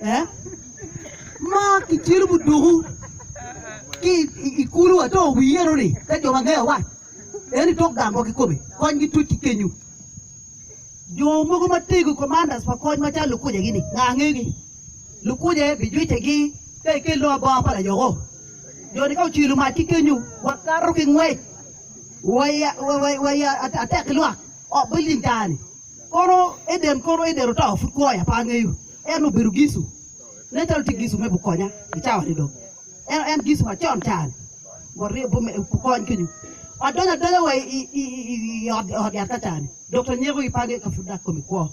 Eh? Ma kicelo muduku ki i kulu ato wi eno ni ka jo ma ngeyo wac en i tok gang wa kikome kony gituc ki kenyu. Jo mogo matego commanders pa kony macalo lukuja gi ni nga ngeyo gi? Lukuja bijwice gi ka ikel dong abonga pa layoko. Jo ni ka ocelo mac ki kenyu wakato ki ngwec wa i atek ki lwak ot building car ni. Kono Eden kono Eden oto pud kwo ya pe angeyo. En obedo gicu. Nen calo tye gicu me bukonya i cawa ni dong. En en gicu macon ca ni. Warye bukony kenyu. Adonyo adonya wa i i ot ot yat ka ca ni. Dokta Nyeko i pange ka pud dak kome kwo.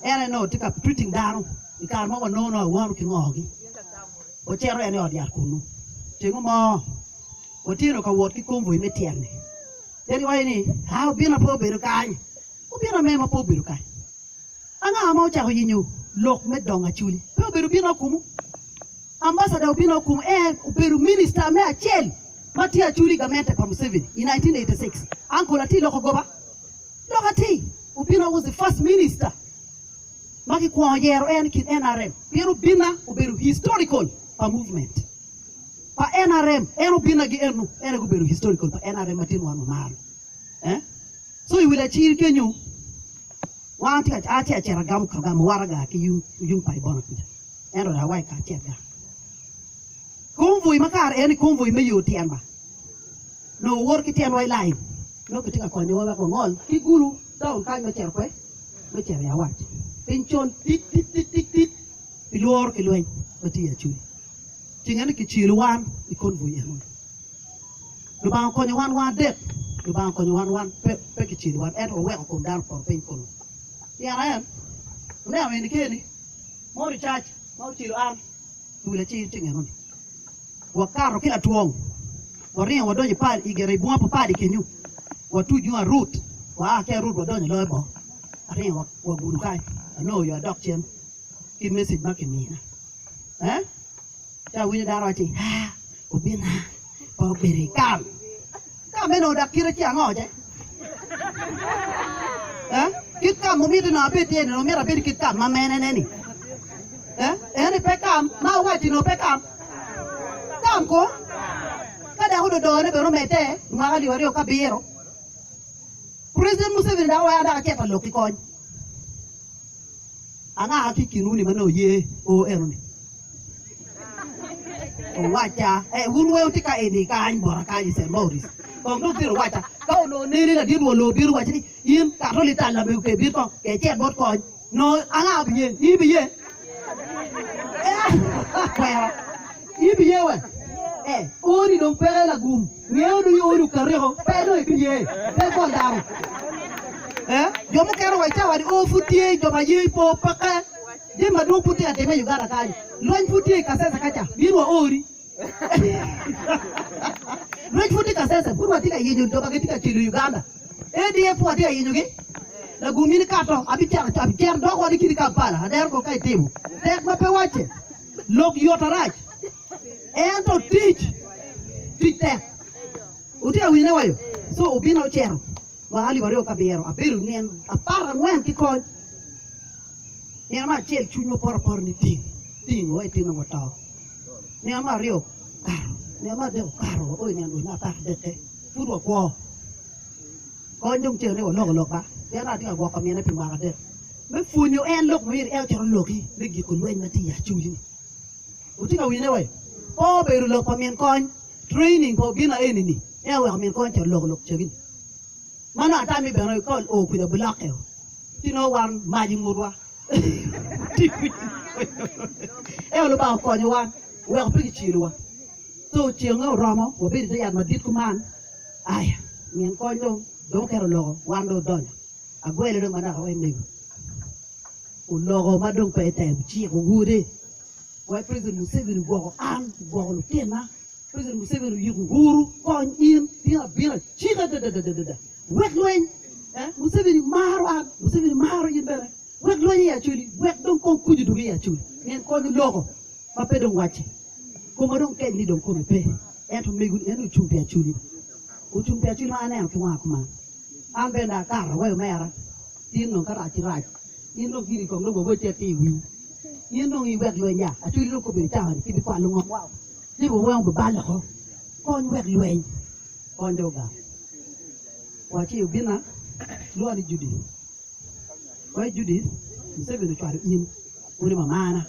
En aye nongo tye ka treating dano i kare ma wanongo nongo awano ki ngogi. Wacito en i ot yat kunu. Cengo mo watye nongo ka wot ki convoy me tyen ni. En giwaco ni, Aa obino pe obedo kany. Obino ame ma pe obedo kany. Anga ma ocako yenyo lok me dongo Acholi? Pe obedo Obino Akumu? Ambassador Obino Akumu en obedo minister me acel ma tye Acholi i gamente pa Museveni i 1986. Uncle atir loko goba? Lok atir. Obino was the first minister ma kikwongo yero en i kin nrm pien Obina obedo historical pa movement pa nrm. En Obina gi enu en aye gubedo historical pa nrm ma tin wan wamaro. Eh? So i wi lacir kenyo, wan atye ka atye acito agamo ka gamo waraga ki yung yung pa Ibona kuca. Ento dong awaco ka acit gang. Convoy ma kare en ni convoy me yo tyen ba. Nongo wawoto ki tyenwa i line. Nongo kitye ka konyowa wek wangol ki Gulu town kany me cito kwe me cito i Awac. Piny col tit tit tit tit tit pi lworo ki lweny ma tye i Acholi. Ceng eni kicelo wan i convoy enoni. Lubanga okonyo wan wan adek, Lubanga okonyo wan wan pe, pe kicelo wan, ento waweko kom dano opoto piny kunu. Pien en oneno eni keni, mo ricac ma ocelo an i wi lacir ceng enoni. Wakato ki latwong, waringo wadonyo i pal, i gire i bunga pa padi kenyu, watuc yung Arut, waa ki Arut wadonyo i loyo boo, aringo wagudo kany, anongo yo adok cen ki message ma kimina. Eh? Ci awinyo dano waco ni, Aa, obina, pe obedo i kam. Kam meno dok kite ci ango ce? Eh? Kit kam mumiti nongo abed iye ni nongo myero abed i kit kam ma mene ni? Eh? Eni pe kam ma awaci nongo pe kam. Kam ko. Ka dok ododone bene omedde i mwaka alip aryo ki abiro, President Museveni dok oweko dok acito lok ki kony. Anga ki i kinwu-ni ma nongo ye o eno-ni? Owacca, eh, wun weng wutye ka eni kany bota kany i St. Maurice. Kong dong tye owacca, ka onongo neni ladit won lobo bino wacci ni, in kato lital lamego ke bin kong, ke icit bot kony. Nongo anga obiye? In ibiye? Eh, kwero. In ibiye we? Eh, odi dong peke lagum. Ngeyo dong odi okatiko, pe dong ibiye. Pe bol dano. Eh, jo mukene wa i cawa ni o pud tye, jo ma ye po peke. Jami madwong pud tye ka timme i Uganda kany. Lweny pud tye i Kasese kaca, bin wa odi. Lweny pud tye Kasese, pud watye ka yenyo jo ma gitye ka celo Uganda. ADF pud watye ka yenyogi. Lagum in ikato, abicako abicito dok wadi kidi Kampala, adero kong ka itimo. Tek ma pe wacce. Lok yot arac. Ento tic, tic tek. Wutye ka winyone wayo? So obino ocito mwaka alip 27, abedo nino 14 ki kony. Nino me acel cwinywa opoto apota ni ting, ting wa itino wato. Nino me aryo okato, nino me adek okato, wao i nino dwe me apar ki adekke pud wakwo. Kony dong ceng ni waloko lok ba, pien atye ka gwoko mine pi mwaka adek me pwonyo en lok ma myero en ocit oloki me giko lweny ma tye i Acholi-ni. Wutye ka winyone wai? Pe obedo lok pa min kony, training pa obino eni-ni en oweko min kony ocito oloko lok cegi-ni. Ma nongo atami bene ka oo kwede obilokke o, ci nongo wan mac i ngutwa. Ento Lubanga okonyo wan, oweko pe kicelo wa. Co cenge oromo, wabedo i te yat madit kuman, aya, min kony dong, dong oketo oloko, wan dong odonyo. Agwele dong manaka wai mego. Oloko ma dong pe etem, ciko wode. Wai President Museveni ogwoko an, ogwoko lutinna. President Museveni oyiko Uhuru, kony in, tin abino acika adadadadada. Wek lweny. Eh, Museveni maro an, Museveni maro in bene. Wek lweny i Acholi, wek dong kong kuc odug i Acholi. Pien kony oloko ma pe dong wacce. Koma dong kec ni dong kome pe. Ento mego-ni en ocung pi Acholi. Ocung pi Acholi ma aneno ki wanga kuman. An bene dong akato aweyo omera, tin dong ka rac ci rac. In dong giri kong dong wawocci atir i wii. In dong iwek lweny ya, acwali dong kobedo cawa-ni kibikwalo ngom wao, ci weng obibalo oko. Kony wek lweny, kony dong ogam. Waci obinna, lwonga ni Judith. Wai Judith, Museveni ocwalo in wode mamana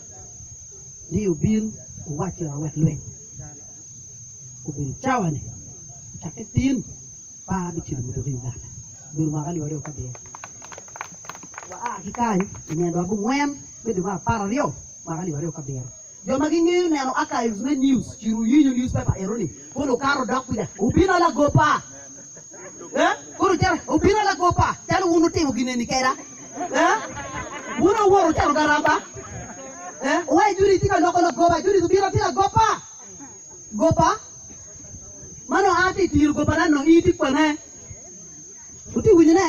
ni obin owacci wawek lweny. Obedo cawa-ni ocakke tin. Pe abicito mutoka i Uganda. Obedo mwaka alip aryo ki abiro. Waa ki kany i nino abongwen me dwe me apararyo mwaka 2007. Jo ma gingeyo neno archives me news ciro oyinyo newspaper eno-ni kono okato odok kuca obino lagopa. Eh? Kono ocito obino lagopa calo wun wutimo gin eni keda. Eh? Wun wuwoto wucito garamba. Eh? Wai Judith tye ka loko lagopa. Judith obino tye lagopa. Gopa ma nongo an atye ka tiro gopana nongo in itye kwene? Wutye ka winyone?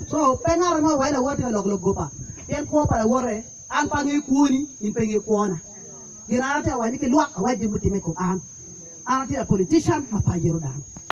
So pe ngat mo owaco lawote tye ka loko lok gopa pien kwo pa lawote an pe angeyo kwoni in pe ingeyo kwona. Gin an atye ka waco ni ki lwak awac jami mutimme i kom an. An atye a politician ma pe ayero dano.